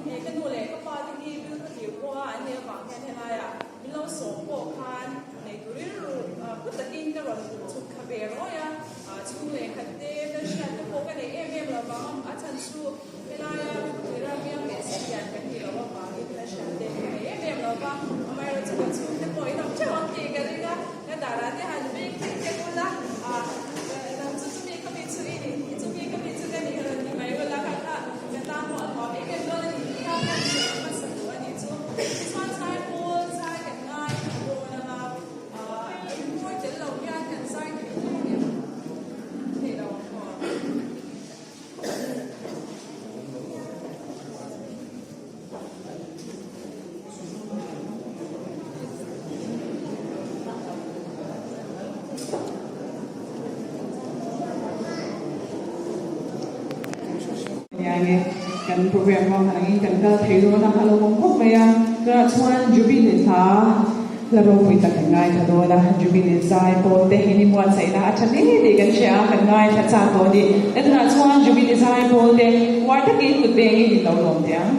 Hei ka nu leh ka pa te hi Bilkhawthlir khua an nih avang hian helaiah min lo sawm pawh khan nei tur rilru pu takin ka rawn chhuk thla ve rawi a. Chhung leh khat te hmelhriat te pawh ka nei em em lo vang a, a chhan chu helaia Bilkhawthlir a biang leh Sipian kan nih loh avangin hmelhriat te ka nei em em lo va. Amaherawhchu ka chhung te pawh in awm theuh ang tih ka ring a, ka darah te han veng thek thek ula, nang chu chumi ka mi chu i ni, chumi ka mi chu ka ni rawn ti mai ula kha kha ka tan pawh a nuam em em dawn a ni tih kha ka hrilh hmasa duh a nih chu. Tichuan zai pawl zai kan ngai a dawn ang a, rinmawi tel lo hian kan zai thei dawn em thei lo ang maw? Niange kan program ho han angin kan kal thei dawn a, a lo awm khawp mai a, tunah chuan Jubilee hla hla ropui tak kan ngaithla dawn a, Jubilee zai pawl te in i muatsaihna a tha hle tih kan hria a, kan ngaithla chak tawh a ni. Tunah chuan Jubilee zai pawl te uar takin kut vengin in lo lawm teh ang.